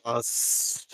Ас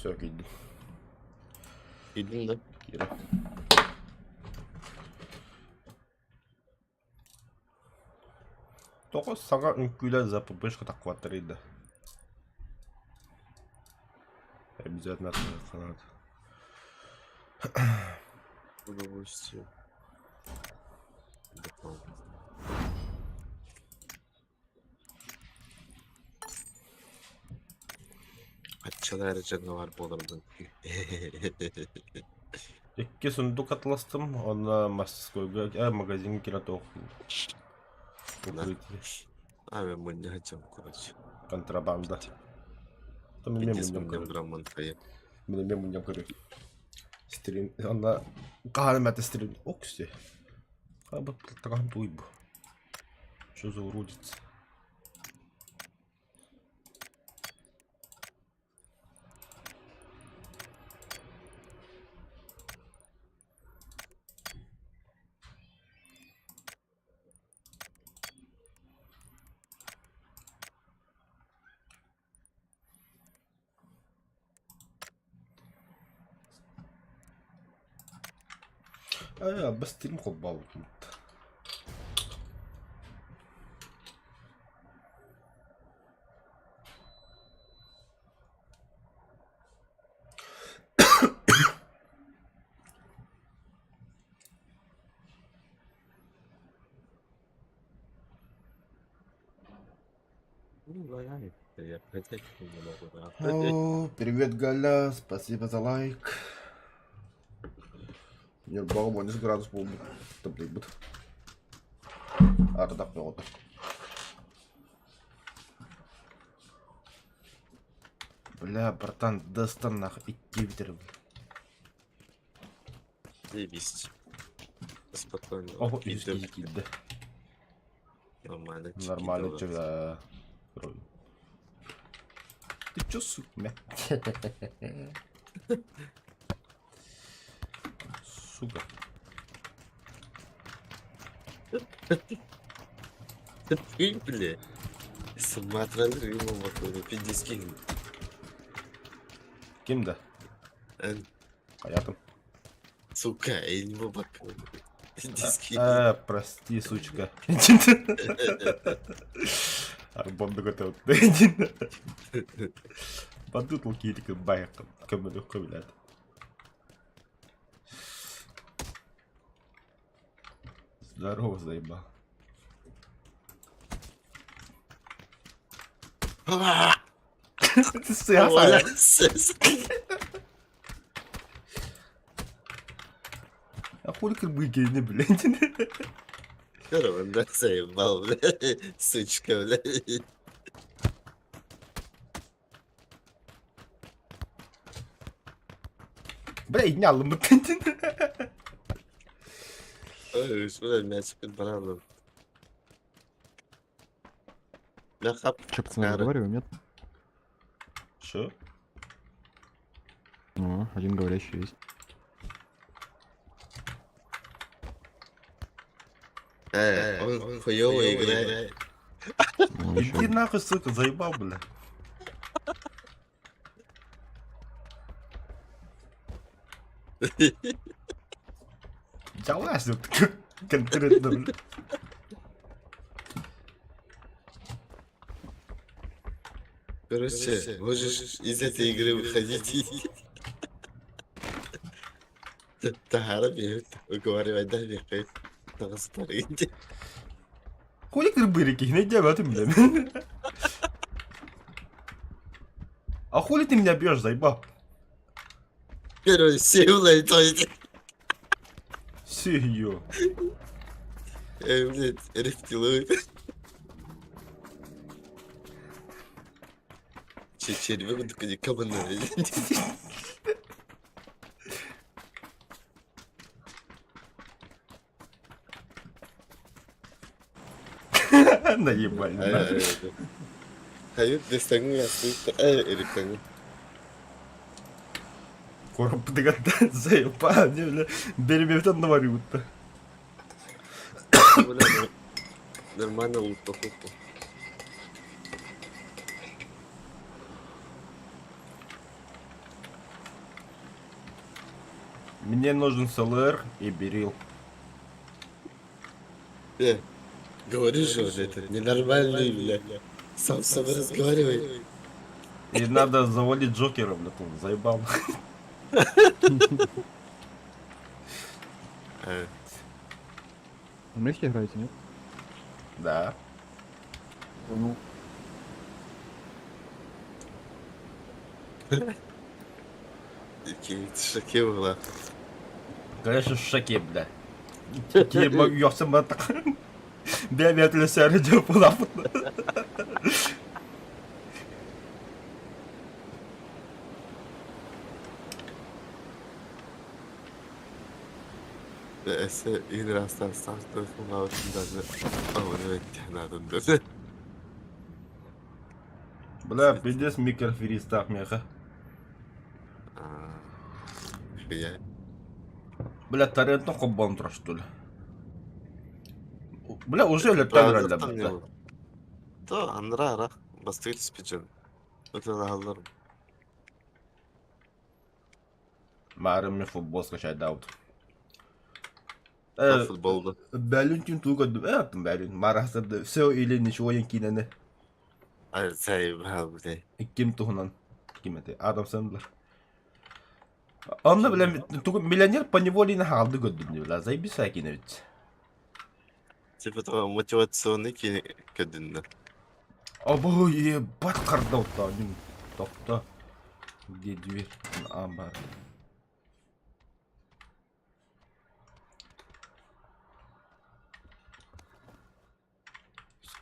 Все, киирдим. Киирдиҥ да? Киирэ. Тоҕо саҥа үҥкүүлэр за ППшка таххыбаттарый да? Обязательно открываться надо. Удовольствие. Аччалар эрэ дьоҥҥо баар буоларбын. Икки сундук атластым, онно мастерскойга, э, магазиҥҥа киирэн туох укрытие. А, мен мунньа сылдьабын, короче. Контрабанда. Там эмиэ Пиздец мунньам мунньам көрөр. граммын хайа. Мин эмиэ мунньам көрөр. Стрим, онно хаһан эмэтэ стрим. Окси. Хабыт тагаһын туйбу. Что за уродец? А, бастырым холбообутум. О, привет, Галя, спасибо за лайк. Ньурбаҕа 10 градус буолбут, тымныйбыт. Ардах бөҕөтө. Бля, братан, достан нах икки бүтэрим. Заебись. Спокойно. О, үс киһи киирдэ. Нормально. Нормально чё Ты чё, сука? Сука. Ты, бля. Смотрели ему вокруг, пиздец кинь. Ким да? Хайатым. Сука, я не могу. А, прости, сучка. Арбонды көтөт. Бандытыл киирик байық көмөлөх көбүлэт. Здорово, заебал. А хули как бы не, блядь. Здорово, да, заебал, блядь, сучка, блядь. Бля, и не Ой, бля, мячик бараном. Бля, хап. Че, пацаны, разговариваем, нет? Че? Ну, один говорящий есть. Он хуёво играет. Иди нахуй, сука, заебал, бля. Взялась тут конкретно, бля. Короче, можешь из этой игры выходить. Таһара биэбит, уговаривай да биэххит. Таҕыстар инди. Хули кырбыыры киһини өйдөөбөтүм бля. А хули ты меня бьешь, заебал? Короче, силой той. Сию. Блядь, рептилоид. Червяк такой кабана. Наебали. Hayır, desteğini yazdık. Erik'ten. Корпутыгаттан заебал, не бля. Бермептен наварют-то. Нормально лут покупку. Мне нужен СЛР и берил. Э, говоришь же, вот это ненормальный, бля. Сам с собой разговаривай. И надо завалить Джокера, бля, он заебал. А, Вместе играете, нет? Да. Ну, Шаке была. Конечно, в шоке, бля. Кием йохсам Бәбәтле сәрі деп бұлапын. Эссе Инрастан даже. Бля, пиздец микрофиристах меха. Я. Бля, тарентно хоббан тұра, что ли? Бля, уже лептан бля. То, андра, ара. Бастыр спичен. Это аларым. Маарым мен футбол скачать даут. Футболда. Бәлін түн туга бәлін марасырды все или ничего кинени. Ай, бля. Ким туһунан ким эти Адам Сэндлер. Онно бля тугу миллионер по неволе на халды көрдүм бля заебись кине бит. Типа того мотивационный кединде. Або ебать кардаута тохто. Где дверь? Амбар.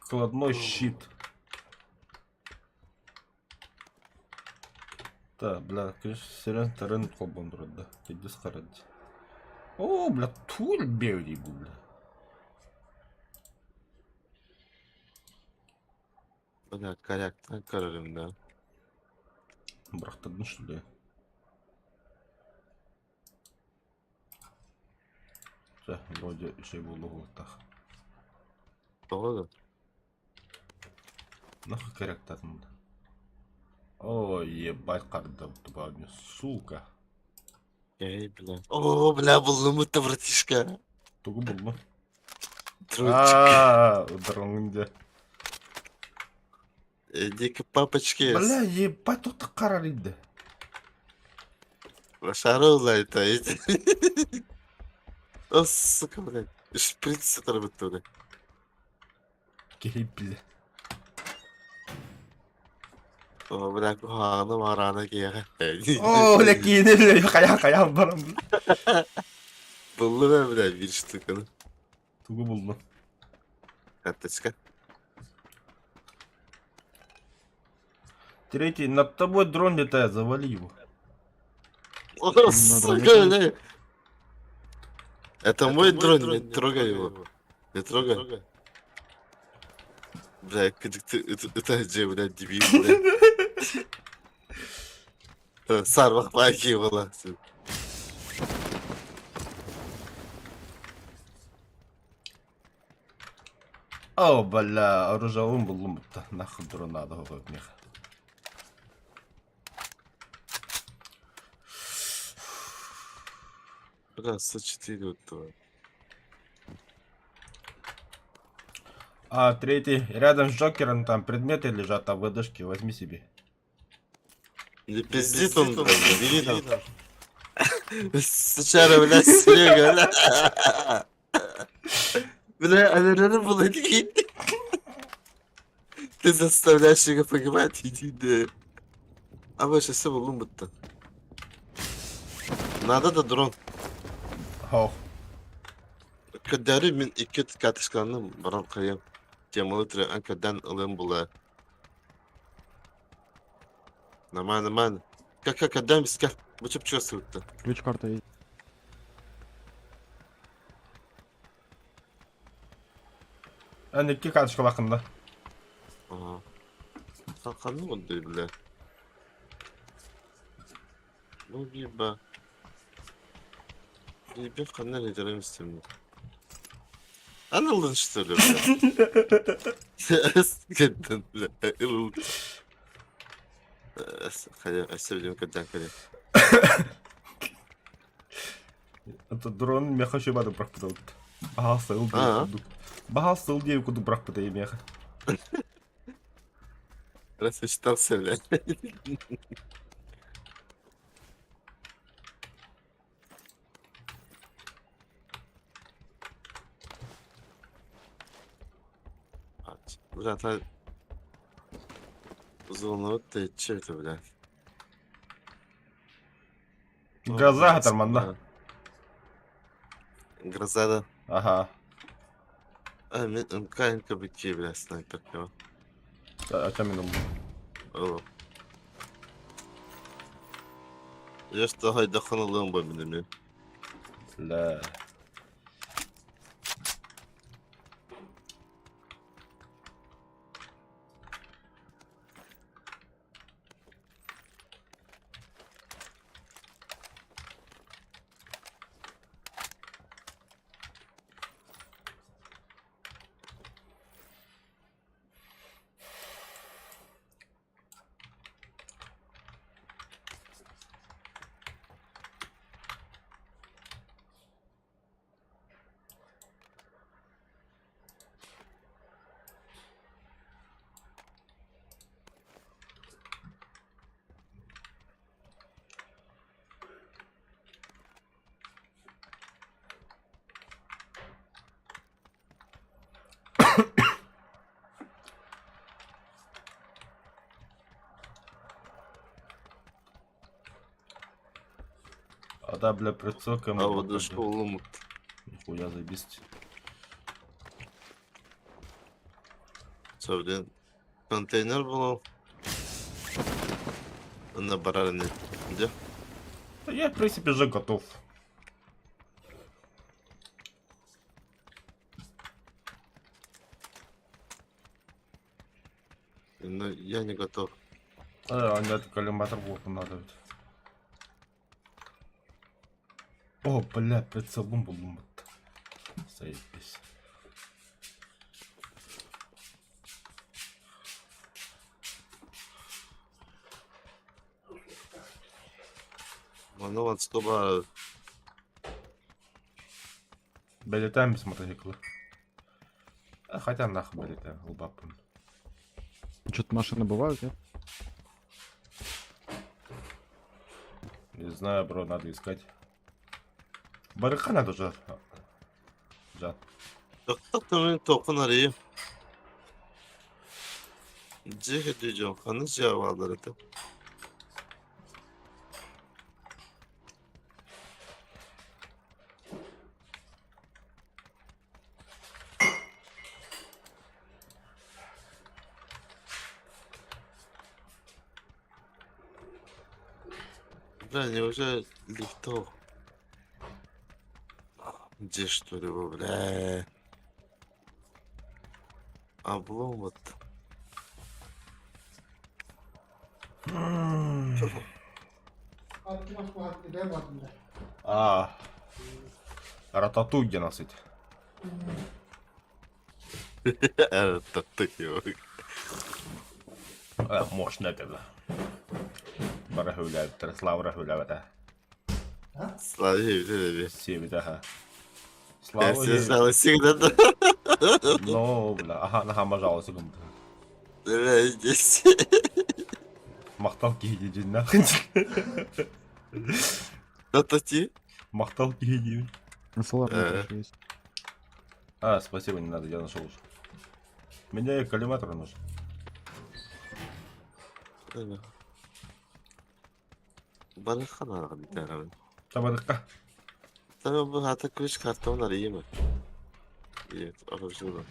Складной щит. Да, бля, конечно, сирен тарен кобондурда. Пиздец харад. О, бля, туль бевди, бля. Бля, коряктан карарым да. Бырахтадын, что ли? Все, вроде еще было так. Doğru. Нахуй коряктадын, бля. Ой, ебать, карда тупа, сука. Эй, бля. О, бля, булдum это, братишка. Тугу булду. Трутчик. А, ударыңды. Дико папочки. Бля, ебать, тут карар иди. Лошара это. О, сука, блядь. Шприц это бля. Келип, бля. О, бля, куханы мараны киэхэ. О, бля, киини, бля, кая кая барам. Булду ben, бля, bir штуканы. Тугу булду. Карточка. Третий, над тобой дрон летает, завали его. О, сука, бля. Это мой дрон, не трогай его. Не трогай. Бля, это где, бля, дебил, бля. Сарбах баки была. О, бля, оружиебын буллум бутта. Нахуй дрон надо меха. Бля, 104 вот твой. А, третий. Рядом с Джокером там предметы лежат, а выдышки возьми себе. Не пиздит он, блядь, бери там. Сычара, блядь, Серега, бля. Бля, а реально было лень. Ты заставляешь его понимать, иди, да. А больше всего лумбут-то. Надо да дрон. Ох. Кадары мин икки катышкаланным баран кайым. Темалы түрі анкадан ылым була. Нормально, нормально. Как как отдам искать? Бу чып чувствует-то. Ключ-карта есть. Эн икки карточкалааххын да? Ага. Ханны онды бля. Бу биба. Биби ханна лидерим истемни. Анылдын что ли, бля? Кеттен, бля. Ылыл. Хайа, әсәбдем кеттен кэле. Это дрон меха еще бады бырахпыта вот. Баһаалыста ыл диэ Аа. курдук. Баһаалыста ыл диэ курдук бырахпыта меха. Рассчитался, бля. Бля, та... Золото ты че это, бля? Гроза хатар манна. Гроза, да. Аха. А, мен МК, МКБК, бля, снайперка. Ача мен О. Я что, хайдахан алыам ба мин эми. Бля. А да, бля, прицелка. А вот школу мут. Нихуя заебись. Всё, блин. Контейнер был. На барарне. Где? Да я, в принципе, уже готов. Ну, я не готов. А, нет, коллиматор вот надо. ведь. О, бля, прицелом был. Заебись. Маны вот чтобы Бэлиэтээн без мотоцикла. А, хотя нахуй бэлиэтээн, ылбаппын. Что-то машины бывают, нет? Не знаю, бро, надо искать. Барыха надо уже. Жан. Тоқтат тоқын арayım. Дьиэ дьон ханыс дьиэ это. Бля, неужели лифтов? Где что ли, бля? Облом вот. А, Рататуй где насыть? Таптык Мощно это да. Бара хүлээбиттэр, Славра хүлээбэтэ. Слава тебе. Сиэбитэ аха. Слава Слава всегда да. Ну, бля, аха, наха пожалуйста, гыммыт. Бля, здесь. Махтал киһи дьиннэх. Да тати. Махтал киһи диибин. Солар Э. еще есть. А, спасибо, не надо, я нашел уже. Мне коллиматор нужен. Барыхан арҕан Табарыкка. Tabii bu hatta kılıç kartonlar iyi mi? İyi, aracılığı.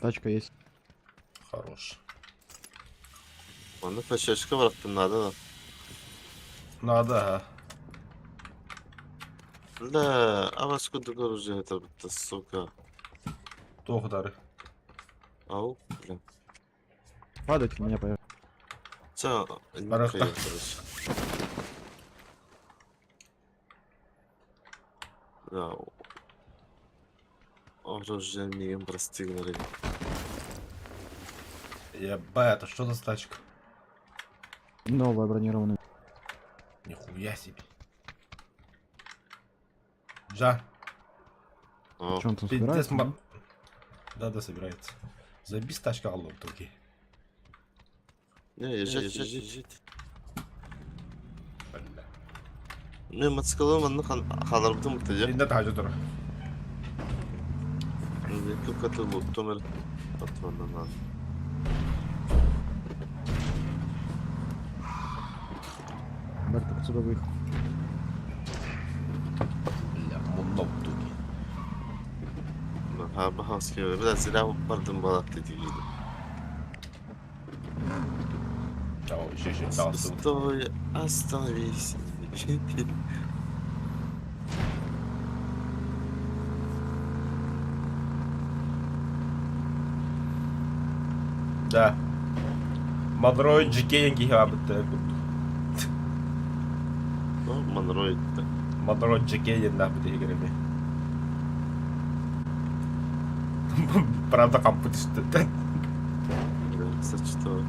Тачка есть. Хорош. Onu peşeşke bıraktım nerede da. Надо, ага. Да, а вас куда оружие это, сука. Туох утары. Ау, бля. Падать у меня поехал. Ча, Барахта. короче. Да. Оружие мигом простигнули. Ебать, это что за тачка? Новая бронированная. Нихуя себе. Жа, О, Че он там пиздец, собирается? ма- Да, да, собирается. Забись тачка алло только. не, езжать, езжать, езжать. Бля. Не, мотоциклым анны халарбытым бутты Инде тажы тур. Көп каты буттум эр. Атмандан. Бэр, так отсюда выехал. Бля, мунно туги. Бахаски, бля, силах бардым балат деди. О, еще еще дался. Стой, остановись. Да. Мадрой Джикейн кихабыт. Ну, Монрой. Мадрой Джикейн на бит играми. Правда, компьютер. Сочетал.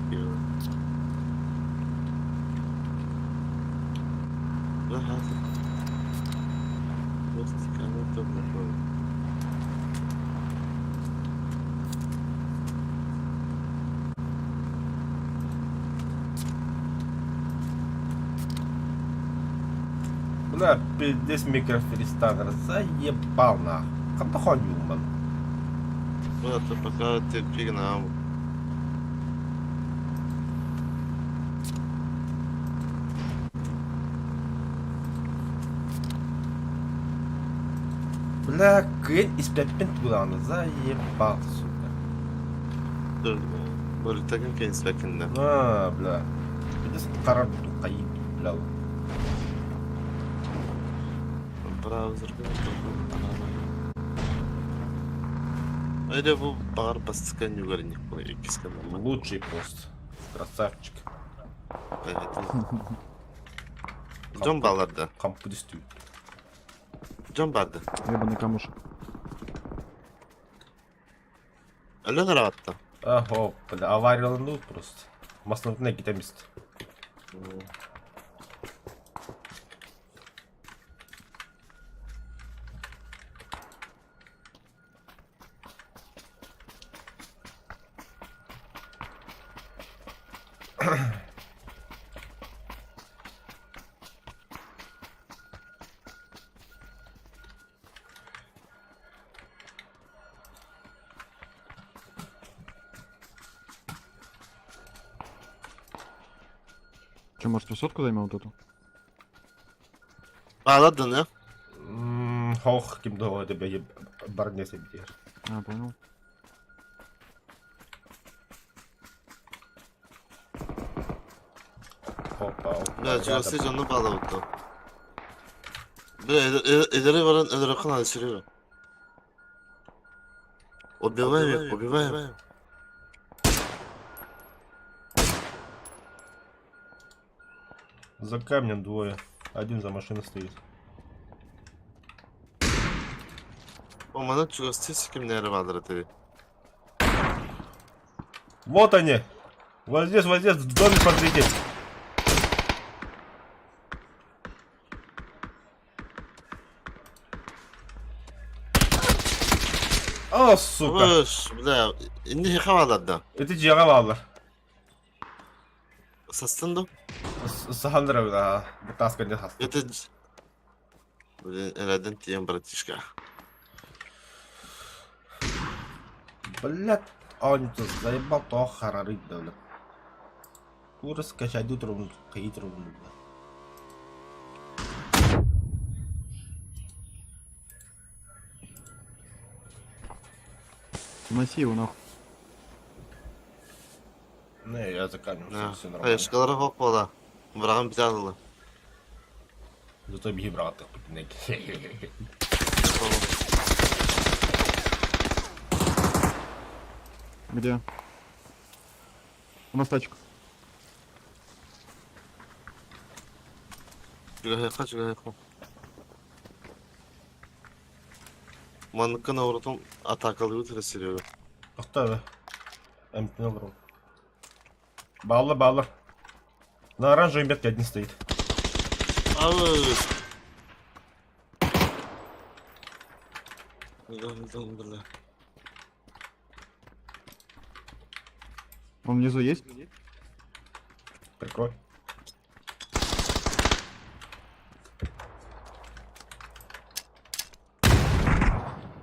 Ага. Вертикально тоже. Бля, пиздец микрофристайлер. Заебал нахуй. Как хуйню, ман. Ну, это пока терпи нам. Бля, кыт из пять туда, заебал, сука. Böyle takım kendisi bakında. А, бля. Пиздец карар кайып, бля. Браузер. Öyle bu bağır bastıkan yukarı ne İkisi Лучший пост. Красавчик. Evet. Can bağladı. Компьютер. Can bardı. Ебаный камушек. Öyle rahatta. Ого, бля, аварияланды просто. Маслантына кетеміз. Че, может, высотку займем вот эту? Bağladın ya. Хох, ким до тебе барне себе. А, понял. Опа, опа. Бля, чугасы canını bağladı. Бля, ileri varan ileri kan alışırıyor. Убиваем их, убиваем. За камнем двое. Один за машиной стоит. Омана чугастыы сикимнээри бааллар этэ. Вот они! Вот здесь, в доме смотрите. О, сука! Ös, бля, инни хаваларда. Это дьиэҕэ бааллар. Састын да? Саһан да, бытааска дьэ састын. Это... Блин, эрэден тиийэн братишка. Блядь, оонньуутун заебал тоҕо харарый да блядь. Кура скачайдыы турабын, хайыы турабын бля. Уноси его нахуй. Не, я за камнем, Да. все нормально. Хайышкалара хоп буола. Быраҕан бүтэ алла. Зато биһи быраҕаттахпыт Где? У нас тачка. Чугаһыахха, чугаһыахха. Манныкка наворотум атаакалыыбыт эрэ Серега. Тохтоо ээ. Эмтэнэ олоробун. Бааллар, бааллар. На оранжевой метке один стоит. Абыс! Бля. Он внизу есть? Прикрой.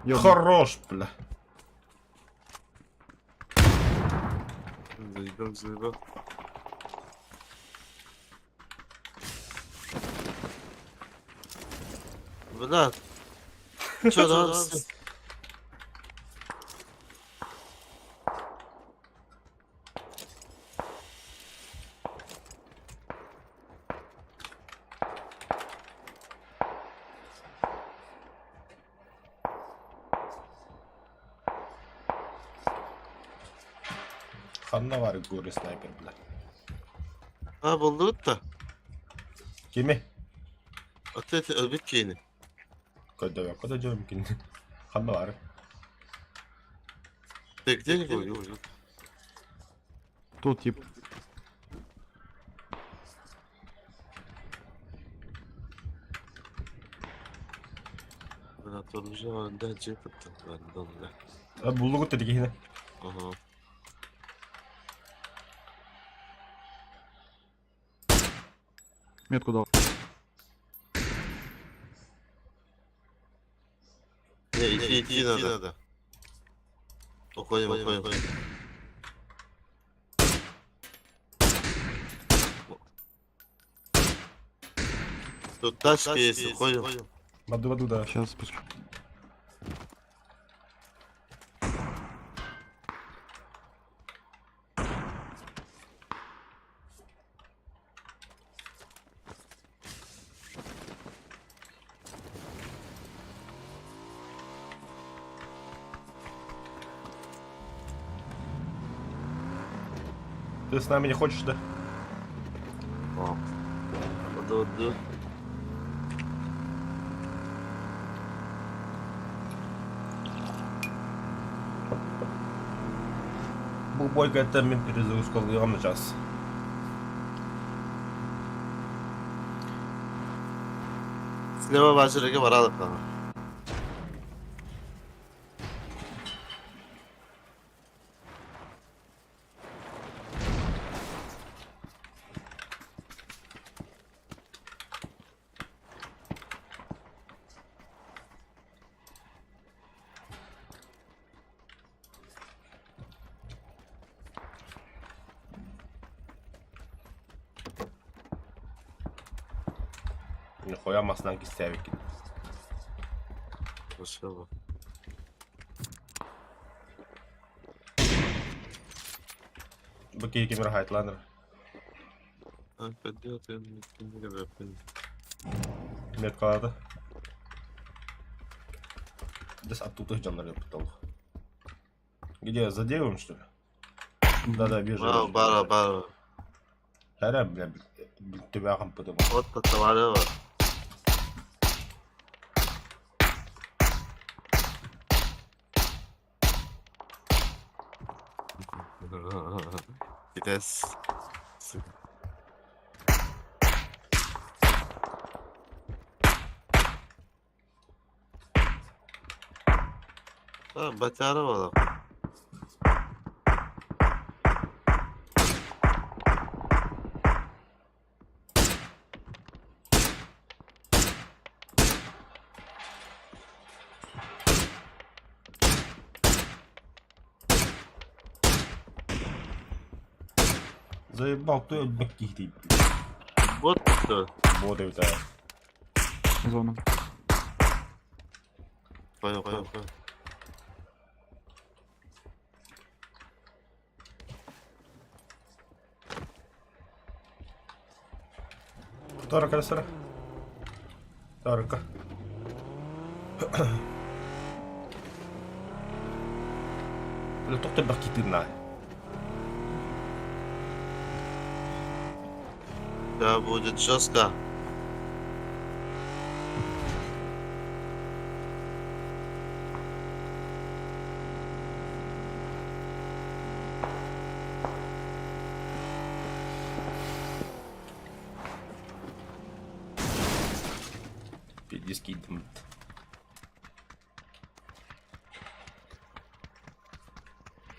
Ёбаный. Хорош, бля. Заебал, заебал. Бля. Чё, давай Ханна баар горе снайпер, бля. Ha буллубут да. Кими? Аты өлбүт киһини. Көрдөбөккө да дьон кини. Ханна баар. Ты где его? Тут тип. Бля, тоже да, джип-то. Бля. Буллугут дии киһини. Ага. Метку дал. Не, идти, идти надо. Уходим, уходим. Тут тачки есть, уходим. Баду, баду, да. Сейчас спущу. Ты с нами не хочешь, да? О. Баду, баду. Бу бойга это мин перезагрузка ылыаҕым начаас. Слева баачырыга баралык даҕаны. Нихуя маснан кистээбиккин. Спасибо. Бу киһи ким эрэ хаайтылаан эрэ. А, пойдет, я не говорю. Меткалаата. Здесь оттуда дьоннор потолок. Где, за деревом, что ли? Да-да, вижу. Бара, вижу. бара, бара. Хара, бля, Төбө хампытым. Вот товары бар. Gides. Ha, batarya var. Заебал, ты өлбөт киһи Бот tuttu. Бот эбит аа. Зона. Koy koy koy. Тарка сара. Тарка. Бля, тоқтай бір кетті Да, будет жестко. Пиздец кидым.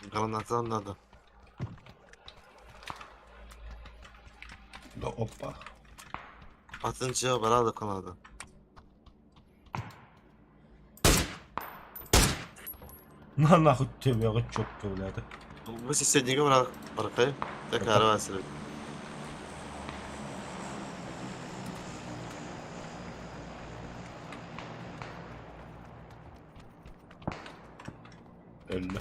Граната надо. Да опа. Atınca beraber kanada. На нахуй тебе четко, блядь. Bu istediğini bırak bırakayım. Tekrar versin. Öldü.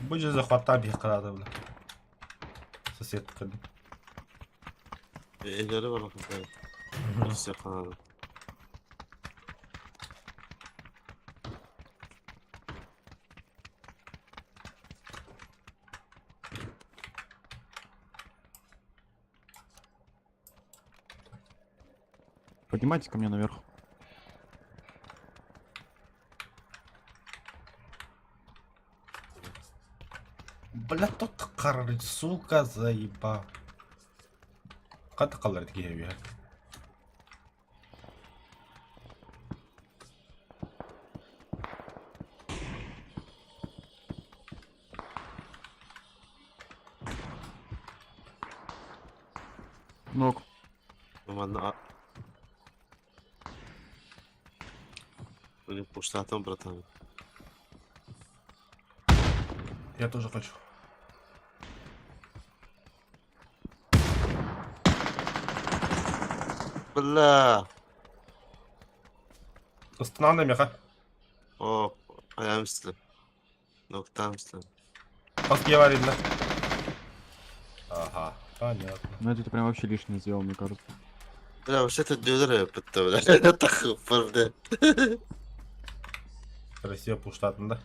Бу же захватта bir karardı bile. Сосед кырды. Elleri var bakayım. Rusya kanadı. Поднимайтесь ко мне наверх. Бля, тот қарары, сука, заеба. Қаты қалар дегенге. Ног. Manna Bunu пуштатым, братан. Я тоже хочу. Бля. Останавливай меха. О, ayağım üstü. Noktam üstü. Паски говорит, да? Ага, понятно. Ну это ты прям вообще лишнее сделал, мне кажется. Бля, вообще-то дюдер бітті, бля. Тахып бар, бля. Красиво пуштатын, да?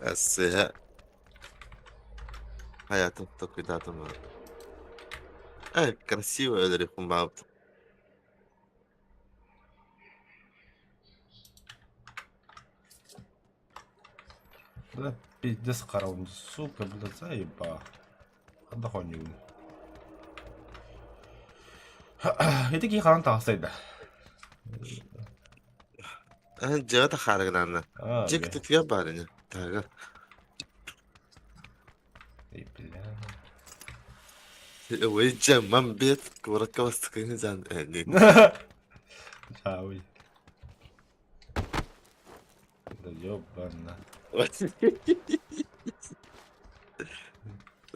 Әссе. Hayatım takvidatım var. Evet, красиво öyle yaptım. Бля, пиздец қарауын, сука, бля, заеба. Қанда қойын Ити ки харан тағасайды. Жага харагнана. А, Жек тетге барыня. Тага. Эй, бля. Уйджа мамбет куракка бастыкын зан. Не. Чауй. Да ёбана.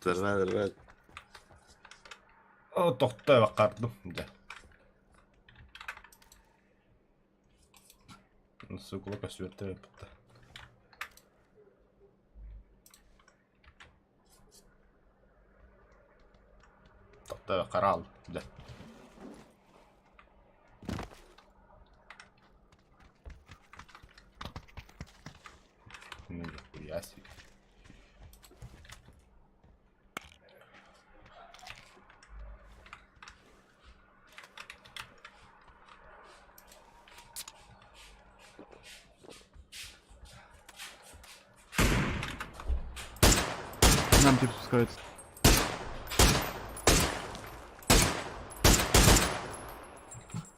Нормально, нормально. О, тоқтай бақардым. Да. Сука, лука свете бітті. Да, хараал, да. Ну, нихуя себе. Нам тип спускается.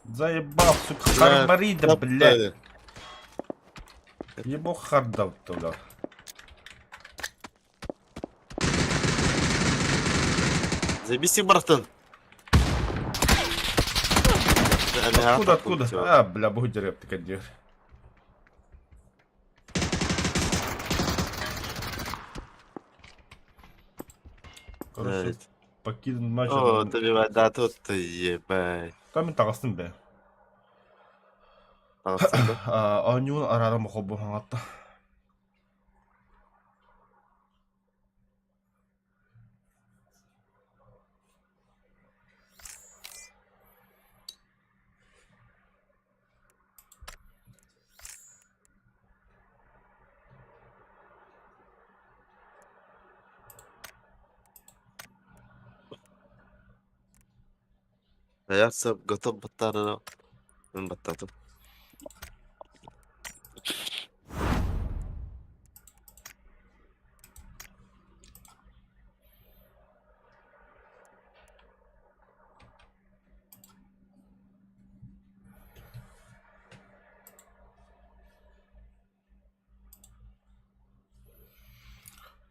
Заебал, сука, харбарида, блядь. Ебо хардав туда. Заебись Бартон. Откуда, откуда? А, бля, будь рептика дер. Короче, покинул матч. О, добивай, да, тут ты ебать. Там таҕыстым бе. Таҕыстым да? Оонньуун арааран бохолбу хаҥатта. Хайа готов баттаарара мин баттаатым.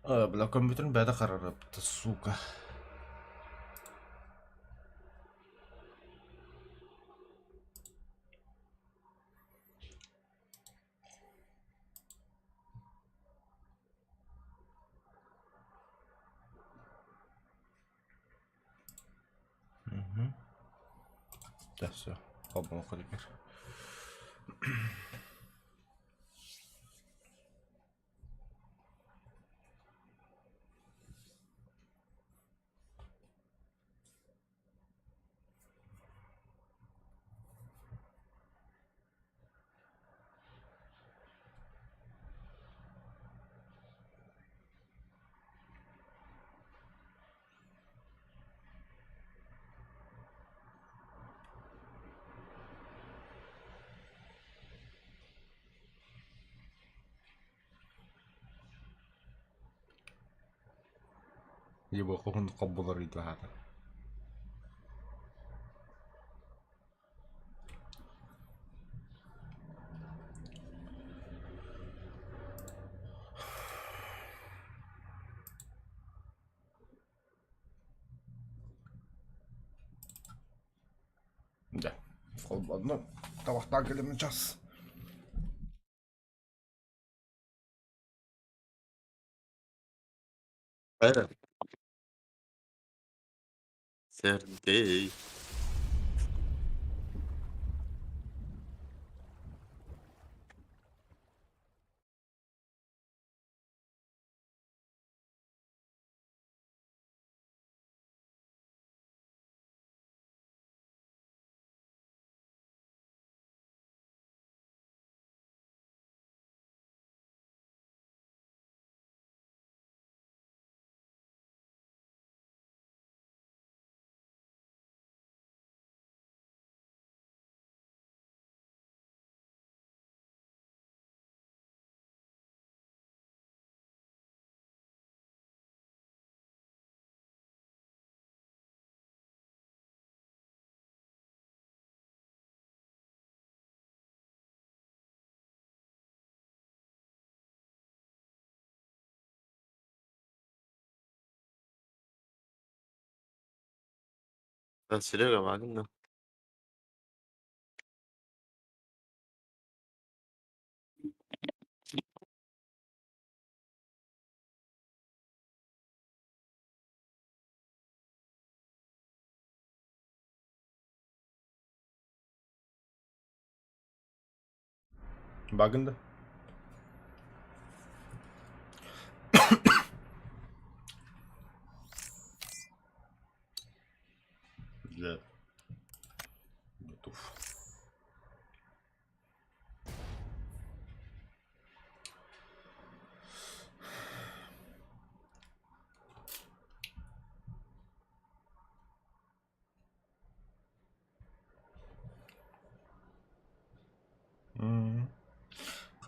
Бля, компьютерым бэйэтэ харарыпта, сука. Угу. Да, все. Холбонуохха теперь. Ебо хоһун хобболор ыйтаһаата. Дьэ, холбонно. Табахтаан кэлэммин час. Хайа? Сергей. Да, Серега, Вагнер. Баҕын да?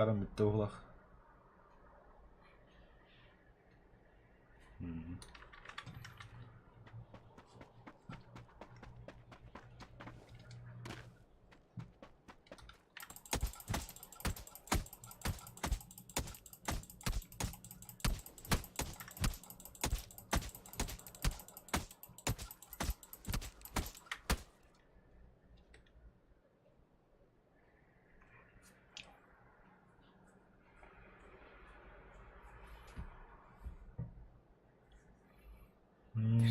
Харам бүттэ буолах.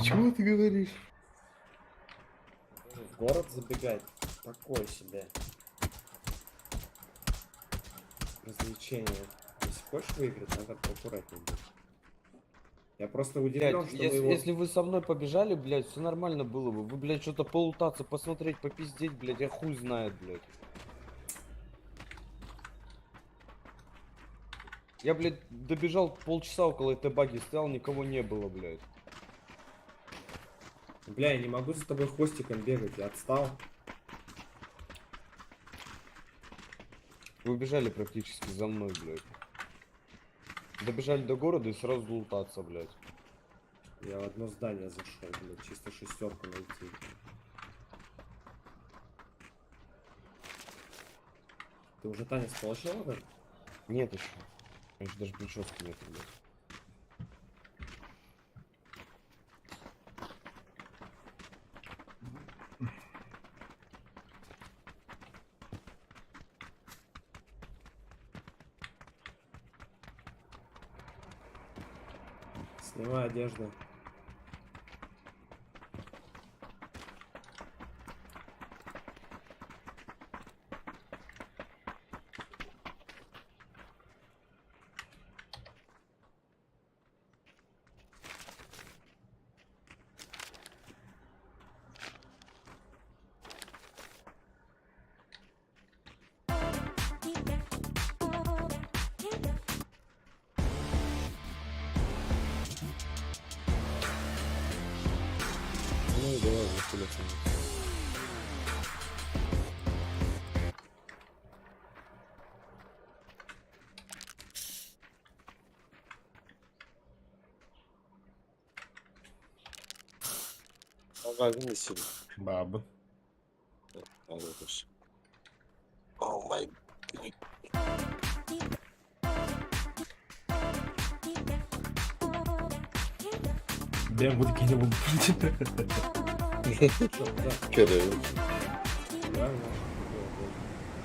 Чего ты говоришь? В город забегать? Такое себе. Развлечение. Если хочешь выиграть, надо поаккуратнее быть. Я просто удивлен, Блядь, что если, вы его... если вы со мной побежали, блядь, все нормально было бы. Вы, блядь, что-то полутаться, посмотреть, попиздеть, блядь, я хуй знает, блядь. Я, блядь, добежал полчаса около этой баги, стоял, никого не было, блядь. Бля, я не могу за тобой хвостиком бегать, я отстал. Вы бежали практически за мной, блядь. Добежали до города и сразу лутаться, блядь. Я в одно здание зашел, блядь, чисто шестерку найти. Ты уже танец получил, да? Нет еще. У меня еще даже прически нет, блядь. Снимай одежду. Ну и давай, хули там. Бабын исин. Бабы. Алыш. Oh my. Бэм буду кини булбут. Чё, куда? Көрөбүн. Да, ну,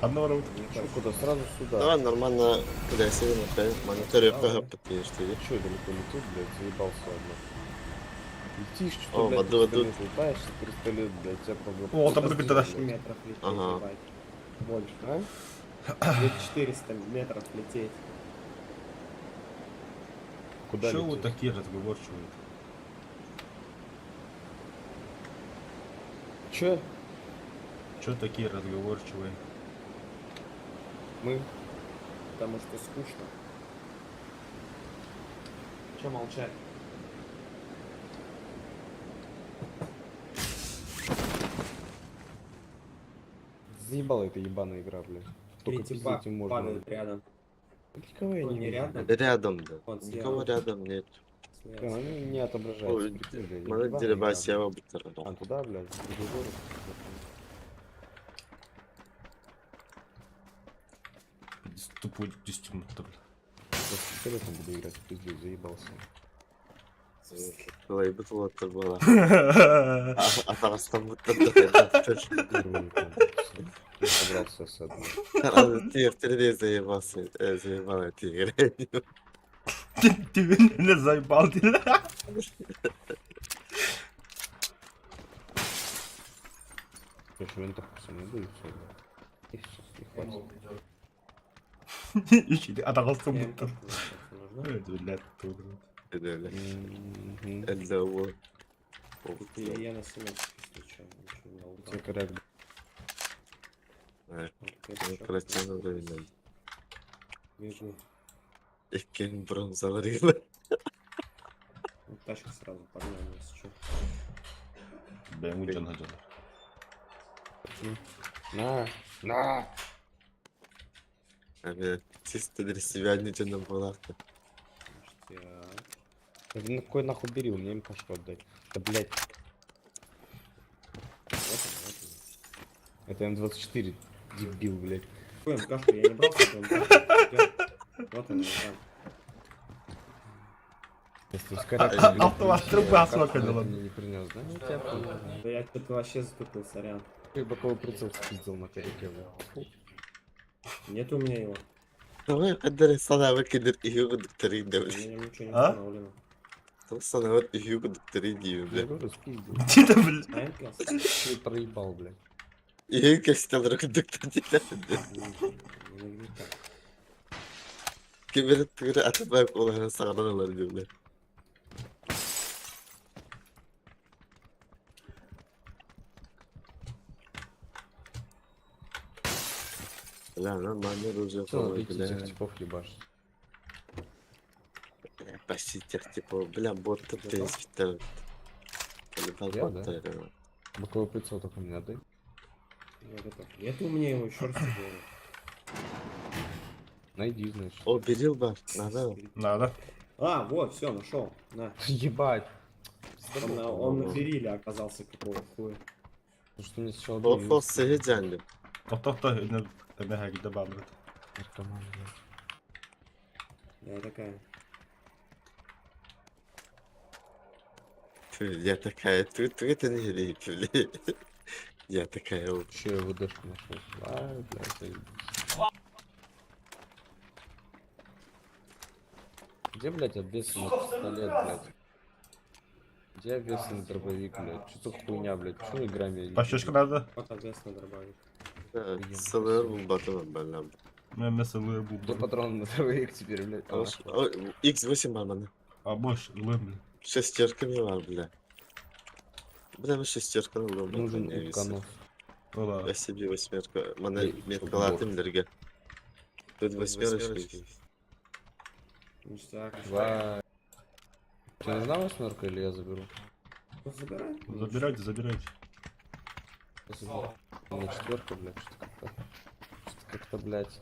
Ханна барабыт. Чё, куда? Сразу сюда. Давай нормально клясивый например, монитор Давай. похапатыш ты. Чё, далеко летит, блядь, заебался одно. Летишь, что, О, блядь, воду, воду. 300 лет лутаешься, 300 лет, блядь, тебя проблема. О, там будет тогда. Метров лететь, Ага. ебать. Больше. А? Где 400 метров лететь. Куда Чё вы лететь? такие разговорчивые? Чё? Чё такие разговорчивые? Мы? Потому что скучно. Че молчать? Заебала эта ебаная игра, блядь. Три Только типа пиздеть им можно. падают рядом. Никого я Ну, не не вижу. рядом. Рядом да. Вон слева. Никого рядом нет. Слева. Бля, Они не отображаются. Ой, прикинь, блядь, Маны ебаная дерба игра, сева блядь. бутер. А туда, блядь, в другой город. Тупой 10 минут, бля. Я с пистолетом буду играть, пиздец, заебался. Лайбыт болаттар буола. Атаҕастан буттар. Первый там, всё. Я собрался с одной. Тиэртери заебался, заебал тигр. Ты меня заебал, ты. Я еще винтовку со мной будет, всё, блядь. И всё, и хватит. Ищи, атаҕастан Я буттар. МПшку, кстати, нужна? Блядь, тут. Мгм. Элдоу. Или я на семерке, если чё, ничего не лутал. Тебе коряк, Вот я чё, Бегу. Иккен бронзалар Ну, тачку сразу погнали, если чё. Бэм удьон хадьалар. На! На! Эбэ, чисто для себя ничего буолаахта. Ништяк. Да на какой нахуй бери, у меня МКшку отдай. Да блять, Вот он, вот он. это М24, дебил, блять. Какую МКшку? Я не брал с собой МКшку. Идём. Вот она, вот там. Если ускорять, Автомат труба смаканула. мне не принес, да? Ну, тебя понял. Да я что-то вообще затупил, сорян. Ты боковой прицел спиздил на коряке, блядь. Нет у меня его. Давай قدر санаабар кэлэр үһү кудуктары У да меня ничего не А? установлено. Санаабар үһү кудуктары диибин Я бля. говорю, спиздил. Где-то, бля. А МК? Ты проебал, блядь. Үһү кэстэлэр кудуктары диэн. Не нагнетай. Кимер түгүрэ атабак олаһын саҕаран ылар дииллэр. Бля, нормально оружие Все, надо идти бля. тех типов ебашить. Почти тех типов, бля, боттар тенспиттер. Я, да? Боковой прицел только мне отдай. Я готов. Нет у меня его, еще раз тебе говорю. Найди, значит. О, берил бар, надо. Надо. А, вот, все, нашел. На. Ебать. Он на бериле оказался, какого хуя. Потому что мне сначала О, дали фол сыһы дьаҥным. Тохто-тохто, эмэ хэгидэ баалбыт. наркоман, блядь. Да, такая. Я такая, тут это не бля. Я такая, о, Еще я ВДшку нашел. Ай, блядь, заебись. Где, блядь, обвесанный пистолет, блядь? Где обвесанный дробовик, блядь? Что за хуйня, блядь? Почему игра меня не Пащечка надо. Вот ответственно дробовик. сылыр булбатым бля. Мен сылыр Где булбатым. патрон на дробовик теперь, блядь? А, нахуй. X8 бар мана. А больше лым, бля. Шестерками бар, бля. Бля, мы шестерканы ылым. Нужен утконос. Ола. Я себе восьмерку. Мана Эй, меткалатым дерге. Тут восьмерочка. Ништяк. Два. Тебе нужна восьмерка или я заберу? Ну, забирай. Забирайте, забирайте. Я заберу. У меня четверка, блядь, что-то как-то. Что-то как-то, блядь.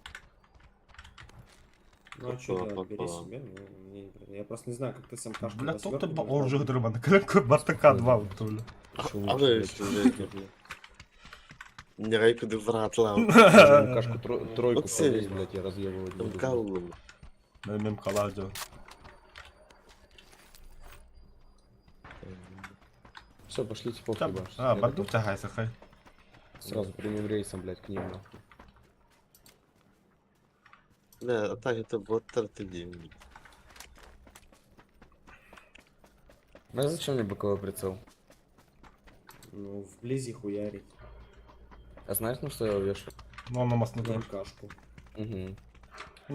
Ну а что Опа, делать, бери опа. себе. Ну, мне не про- Я просто не знаю, как ты сам кашку Бля, восьмерку тот будешь оружие дурман. Крепко Бартака 2 бля. Ещё А лучше, вы блядь. что, блядь? Не райку вратла. Кашку тройку Вот серия. повесь, блядь, я разъебывать буду. блядь. Каллум. Мен мем каладжо. Все, пошли типов ебашить. А, Я барду готов. тягайся, хай. Сразу прямым рейсом, блядь, к ним, нахуй. Бля, а так это боттар ты дим. Ну а зачем мне боковой прицел? Ну, вблизи хуярить. А знаешь, на что я его вешаю? Ну, на масну На тур. МКшку. Угу.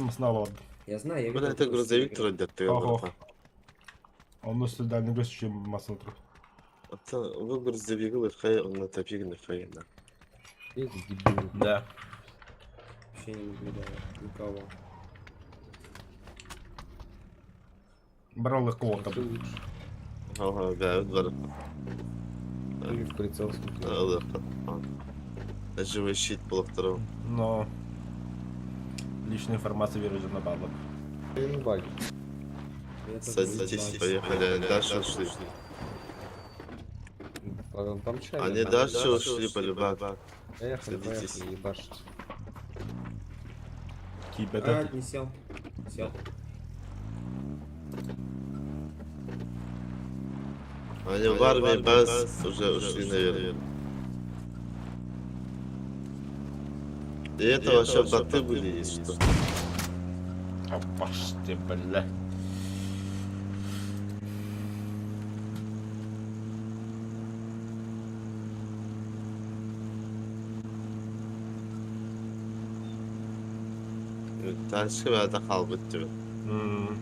Масна лад. Я знаю, я Бля, видел, это как грузовик ты трудят ты, Ого. братан. Он носит дальний гость, чем масну тур. Это вы грузовик хай, он на топик на хай, да. Эти дебилы. Да. Вообще не наблюдаю никого. Брал кого-то. Смотри лучше. Ага, да, двор. Или в прицел смотри. Живой щит был второго. Но личная информация выражена баба. Ну, баги. Я тоже Садитесь, не поехали, дальше ушли. Там, там чай. Они дальше ушли, полюбак. Поехали, Садитесь. поехали, ебашить. А, Кибета. не сел. Сел. Они в армии баз уже ушли, наверное. И это вообще боты были, если что. Опаш ты, бля. Дальше это халбыт тебе. М.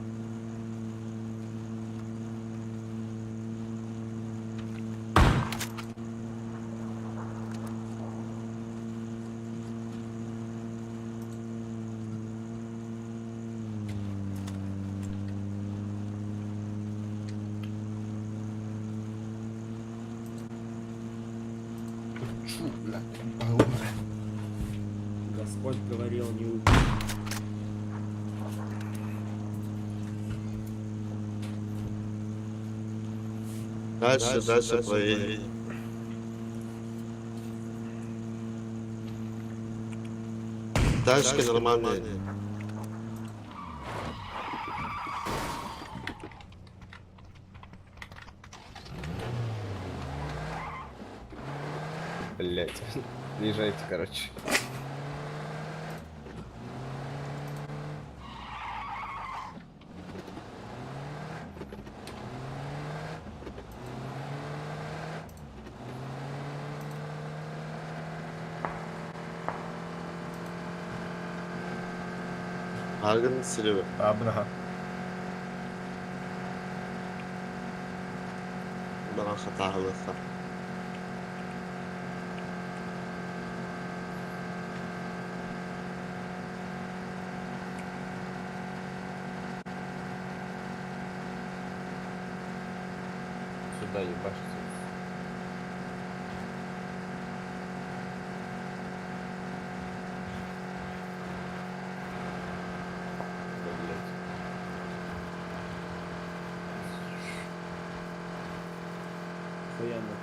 Чу, бля. Господь говорил, не убей. Дальше, дальше поедем. Тачки нормальные. Блять. Езжайте, короче. Аргын Серега. Абнаха. Баран хатаалыха. Сюда ебашится. Блять. Охуенно.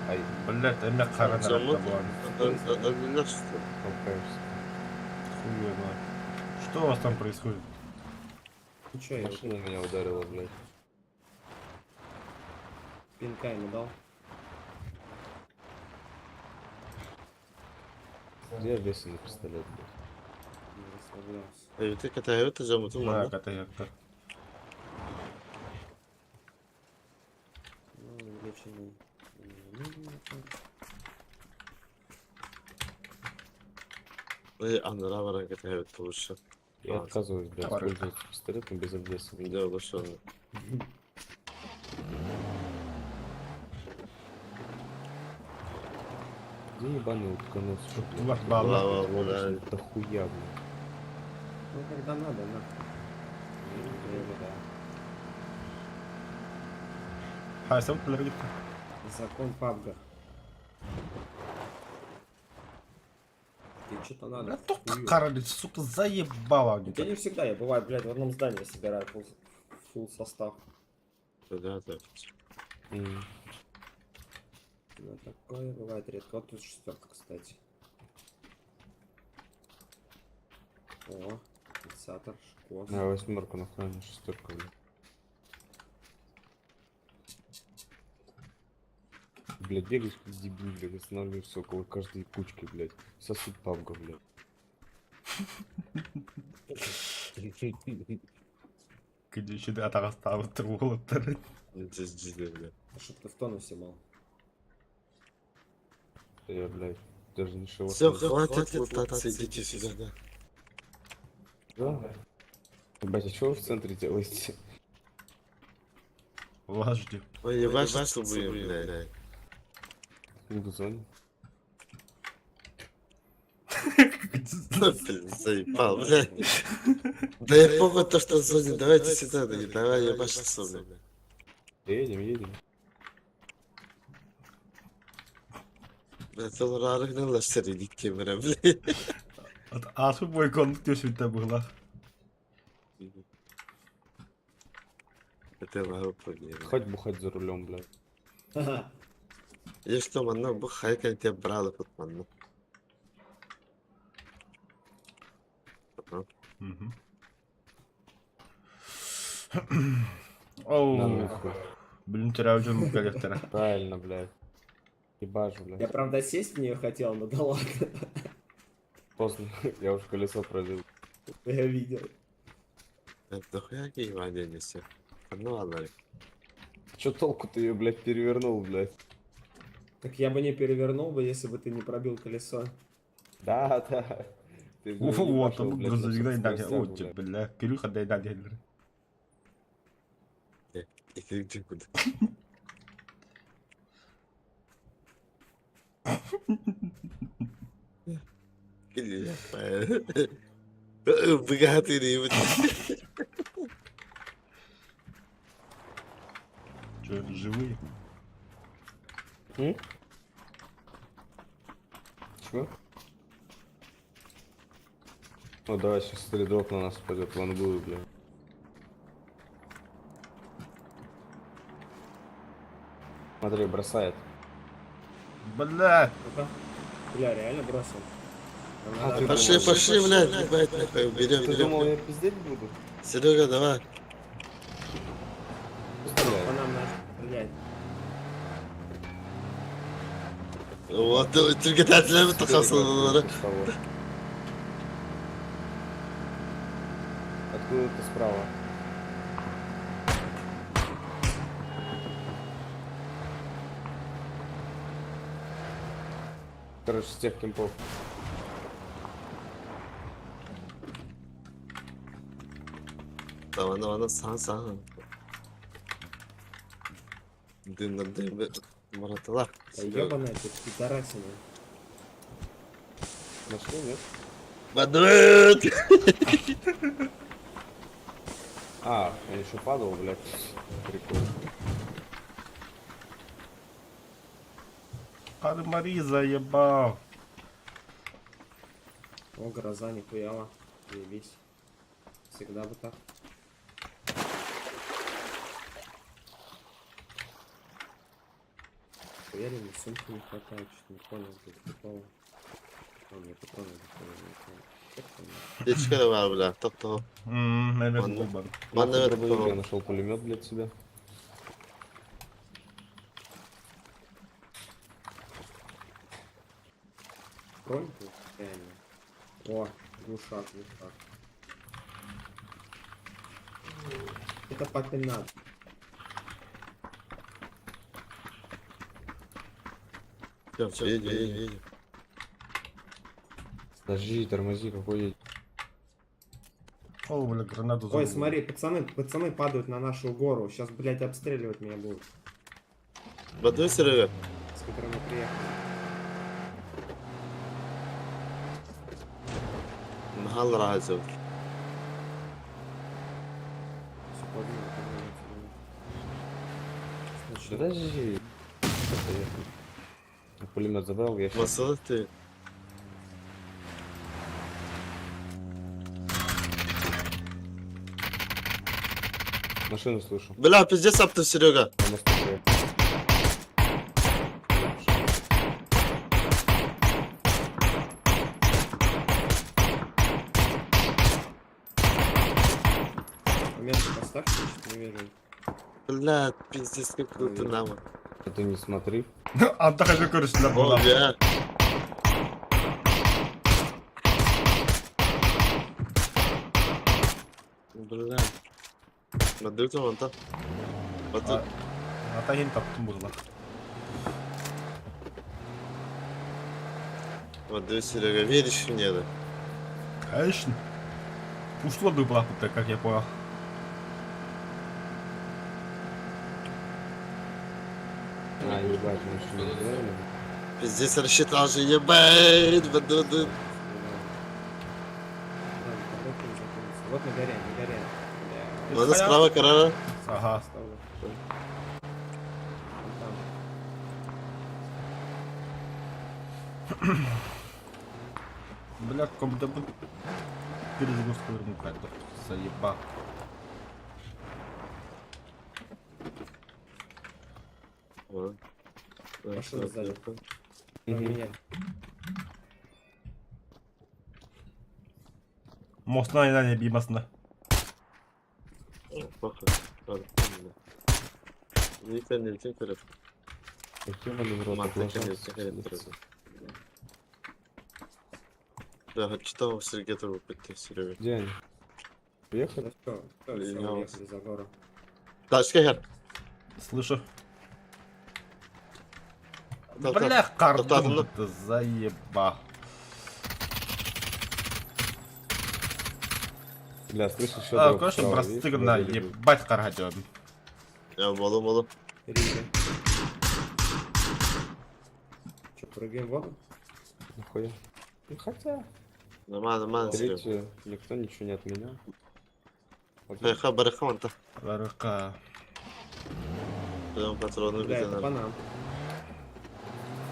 Ай, Блять, эмне карана Замок. буолан. Өлүлөр что? толкаешься. Хуй его знает. Что у вас там происходит? Ну чё, я Машина меня ударила, блядь. пинка ему дал. Где обвесанный пистолет, блядь? Не расслаблялся. Эбити катаһыбыт жамутун Да, манна. катаһыктар. Ну, увеличенный. Эй, анара баран катаһыбыт болушу. Я отказываюсь, блядь, Давай. пользоваться пистолетом без обвеса. Видео болушу. Где ебаный утконос? Что, блядь? Тулар баалар. Браво, бля. Да хуя, блядь. Ну, когда надо, нахуй. Да. Хайсам тулар гитте. Закон пабга. Тебе что-то надо. Бля, только хую. карали, сука, заебало они Я так. не всегда, я бывает, блядь, в одном здании собираю фул, фул состав. Да, да. М. Ну, такое бывает редко. Вот тут шестерка, кстати. О, фиксатор, шкос. На восьмерку нахуй, на шестерку, блядь. Блядь, бегаешь как дебил, блядь, останавливаешься около каждой кучки, блядь. Сосуд пабга, блядь. Күдүчү атаҕастаабыттар уолаттар. Здесь, бля. Чтоб ты в тонусе был. Я, блядь, даже не шелохнулся. Все, хватит лутаться, идите сюда, да. Да? Ебать, а чего вы в центре делаете? Вас ждем. Ой, ебашиться будем, бля. Не в зоне. Блин, заебал, бля. Да я похуй то, что в зоне, давайте сюда, да, давай ебашиться, бля. Едем, едем. Бля, целый арыгналар середик кемере, бля. Ааспыт бойконнук түөсүттэ быһылаах. Это могу понять. Хоть бухать за рулем, блядь. Я что, манна, бу хайка тебя брала под манна. Мгм. На Оу, нахуй. блин, төрөөбүт дьон кэлиэхтэрэ. Правильно, блядь. Ебажу, Я, блядь. правда, сесть в нее хотел, но да ладно. Поздно. Я уже колесо пробил. Я видел. Это хуя ебаня несе. Ну ладно. Чё толку ты ее, блядь, перевернул, блядь? Так я бы не перевернул бы, если бы ты не пробил колесо. Да, да. Ты в неё Вот, ебашил, блядь, на грузовик всех да скоростях, О, блядь. бля, Кирюха дай дай дай. И ты где куда? Богатый не Че, живые? М? Чего? Ну давай сейчас дроп на нас упадет, вангую, бля. Смотри, бросает. Бля, Ну-ка. Бля, реально бросил. Нам А, надо ты Пошли, думал, пошли, блядь, ебать, нахуй, берем, Ты думал, берем. я пиздеть буду? Серега, давай. Стреляет. По нам начали стрелять. Вот, түргетәтілер тұқасылары. Откуда ты справа? Короче, с тех кемпов. Давай, давай, сан, сан. Дым, дым, Мараталар. Да ебаная ты пидорасина. Нашли, нет? Бадрыт! А, он еще падал, блядь. Прикольно. Кармари заебал. О, гроза нихуяла. Заебись. Всегда бы так. Хуяли, мне сумки не хватает, что-то не понял, блядь, прикола. А, мне патроны не понял. Дечка да бар, бля, топ-топ. Наверное, Ладно. был Ман, наверное, Дробовик, я топ. нашел пулемет, блядь, себе. Броньку? Реально. О, глушак, глушак. Это папе надо. Все, все, едем, едем, едем. Подожди, тормози, какой едет. О, бля, гранату Ой, забыл. смотри, пацаны, пацаны падают на нашу гору. Сейчас, блядь, обстреливать меня будут, Бадры, Серега. с которой мы приехали. Махал разы. Всё, погнали, погнали отсюда. Значит, Подожди. Поехали. Пулемет забрал, я сейчас. Масала ты. Машину слышу. Бля, пиздец, аптым, Серега. На мосту проехал. Метку поставь, я что-то не вижу. Бля, пиздец, как круто нам. А ты не смотри. Антоха же көрүстүлэр О, буолла. бля. Бля. Бадры, там, там. Бадры. Ата хин таптым буолла. Бадры, Серега, веришь мне, да? Конечно. Ушло бы плаху-то, как я понял. А, ебать, мы еще не сделали. Пиздец, рассчитал же, ебать, бадры, бадры. Да, коробка не закинется. Вот на горе, на горе. Бля, Ладно, справа карара. Ага. ставлю. Вон там. Бля, ком да бу перезагрузка верну карту. Заебал. Машина сзади. На Мгм. меня. Мостна не надо бимасна. Ебаный в рот, отлажался. Да, читал Сергей Серега. Где они? Приехали? Да все, все, все, Я уехали за гору. Тачка хер. Слышу. Так, так. Бля, так, картун ну. ты заебал. Бля, слышишь, еще А, дроп конечно, справа, видишь, брастыгна, на берегу. ебать каргадём. Я молу, молу. Рига. Че, прыгаем в воду? Нахуя? Ну хотя. Нормально, нормально, Серега. Третью никто ничего не отменял. Вот Барыха, барыха, вон та. Барыка. Прям патроны Бля, это по битаны. нам.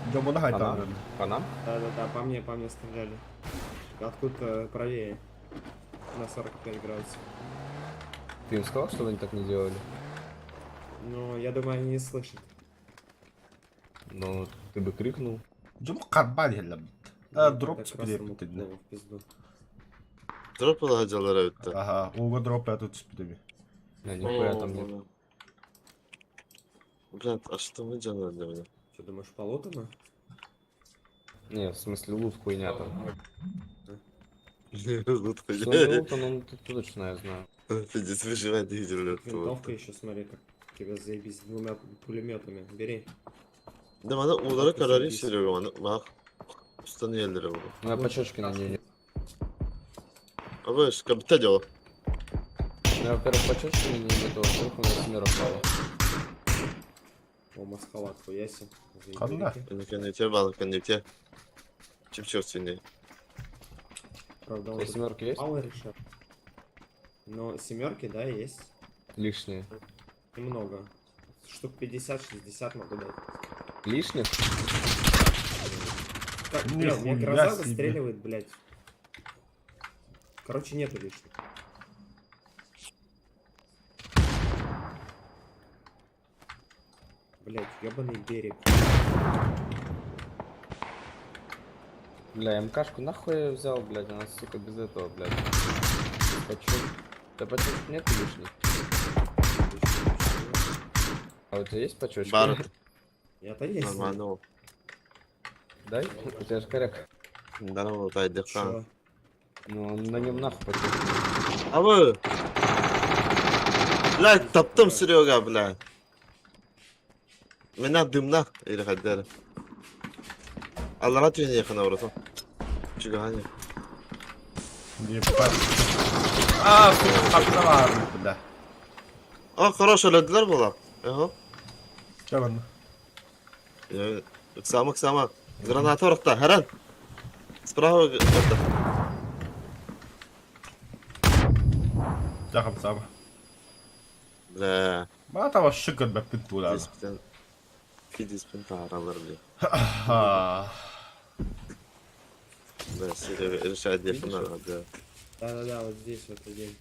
Идем на По нам? хайта. По нам? Да-да-да, по мне стреляли. Откуда-то правее. На 45 градусов. Ты им сказал, чтобы они так не делали? Но я думаю, они не слышат. Но ты бы крикнул. Дьону харбаан иһэллэр. Ну, А, дроп так түспүт красному эбит итиннэ. куклову в пизду. Дроп алаһадьалар эбиттэр. Аха, ууга дроп это түспүт эбит. Да, нихуя там нет. Брат, а что мы делаем для меня? Что, думаешь, полутано? Не, в смысле лут хуйня там. Лут Что не лут, он тут точно я знаю. Пиздец, выживать не видел, Винтовка еще, смотри, как тебя заебись с двумя пулеметами. Бери. Да, мана уулара карары Серега, мана бак. Устан елдере бу. Ну я почечки на ней не. Абы, кабита дело. Ну я, во-первых, почечки на ней нету, во-вторых, у меня семерок мало. О, масхалат, хуяси. Ханда. Кеннете бал, кеннете. Чипчик синий. Правда, У он тебя тут семерки есть? мало решил. Но семерки, да, есть. Лишние. Немного. Штук 50-60 могу дать. Лишних? Так, бля, у меня Нихуя гроза себе. выстреливает, блядь. Короче, нету лишних. Блять, ебаный берег. Бля, МКшку нахуй я взял, блядь, она, сука, без этого, блядь. Почек. Да почек нет лишних. А у тебя есть почечки? Бар, Я-то есть. нормально. Дай? У тебя же коряк. Здорово, тайдыхан. Чё? Ну, он на нем нахуй почечки. Абы. Блядь, таптым Серега, блядь. Меня дымна или хаддер. Аллара түйін yakın братан. Чугани. Ебать. А, сука, хапта бар, бля. О, хорош өлөдүлөр була. Ага. Чэ манна. Самак сама. Граната орта, харан. Справа это. Дьэ хамсаама. Бля, Маата вообще көрбөппүн туулаана. диспен. Фидиспен тааралар бля. Аха. Бля, Серега, решает yakın да. Да-да-да, вот здесь вот один.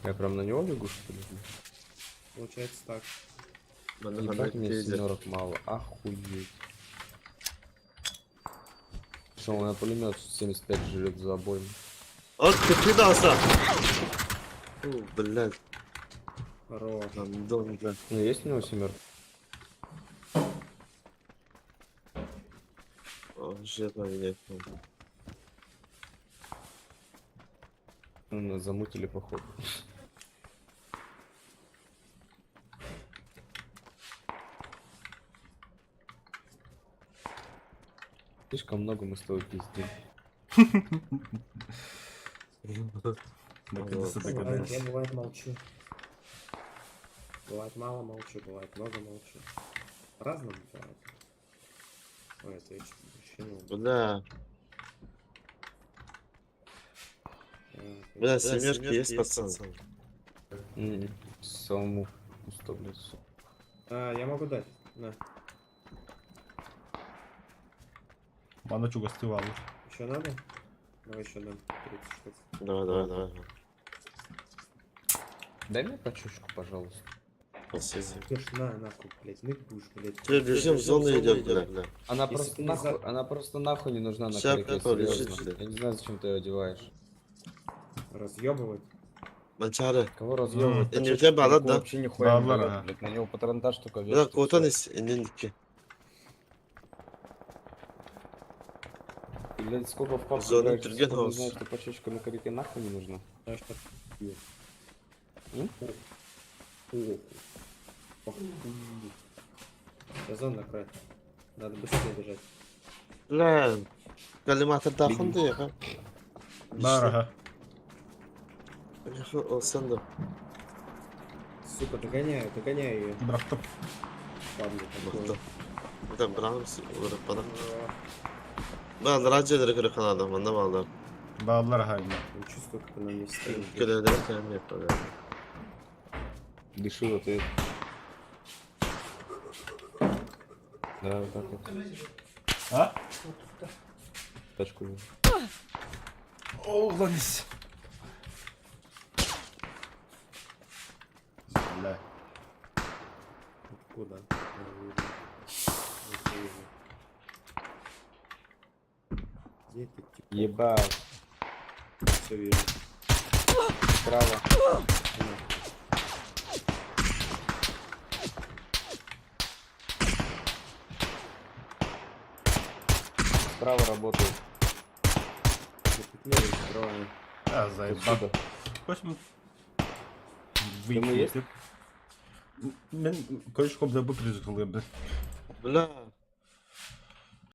Я прям на него бегу, что ли? Получается так. Ебать, у меня семерок мало. Охуеть. Что, у меня пулемет 75 жрет за обоим. От, ты дался. Блядь, Хорош. гандон, блядь. Ну, есть у него семерка? О, жирно меня. Ну, нас замутили, походу. Слишком много мы с тобой пиздим. Наконец-то Бывает, догадались. я бывает молчу. Бывает мало молчу, бывает много молчу. По-разному бывает. Ой, это я чё-то вообще не Бля, бля, семерки есть, пацан. Самому пусто, блядь. всё. А, я могу дать. На. Манна чугастыы бааллар. Еще надо? Давай еще дам. 30 штук. Давай, давай, давай. Дай мне почечку, пожалуйста. Спасибо. Ты ж на, нахуй, блядь, ныть будешь, блядь. Тебе бежим, в зону идет, бля. бля. Она Если просто ты не нахуй, за- она просто нахуй не нужна на Ща крике, прикол, лежит, серьезно. блядь. Я не знаю, зачем ты ее одеваешь. Разъебывать. Манчары. Кого разъебывать? М. Почечку Не, у тебя баллад, такую да? Вообще нихуя не Баллад, дает, ага. блядь. На него патронтаж только Бля, вешать. и куотан всё. ис инники. И, Блядь, сколько в папку Зона играешь, Тургенхаус. сколько не знаешь, что почечка на крике нахуй не нужна. Знаешь, так. М? Ох. Ох. Сейчас зону накроет. Надо быстрее бежать. Бля, коллиматор дахын да яха. Бар, аха. Яха, olsan да. Сука, догоняю, догоняю ее. Бырахтым. Падла такое. Мыкты. Бля, бырағым ұрып бара. Бля, радио көрө адам, мында балдар. Бааллар аха иннэ. Я чувствую, как она мне в спину. Көлөлөр кәм япар. Дыши в ответ. Да, вот так вот. А? Тачку. Оҕланыс. Бля. Откуда? Я вижу. Вот вижу. Где этот тип? Ебать. Все вижу. Справа. На. Справа работает. Да тут левый справа. А, заебал. Отсюда. Хочешь Дымы есть? Мен короче, ком забыл призык, бля. Бля.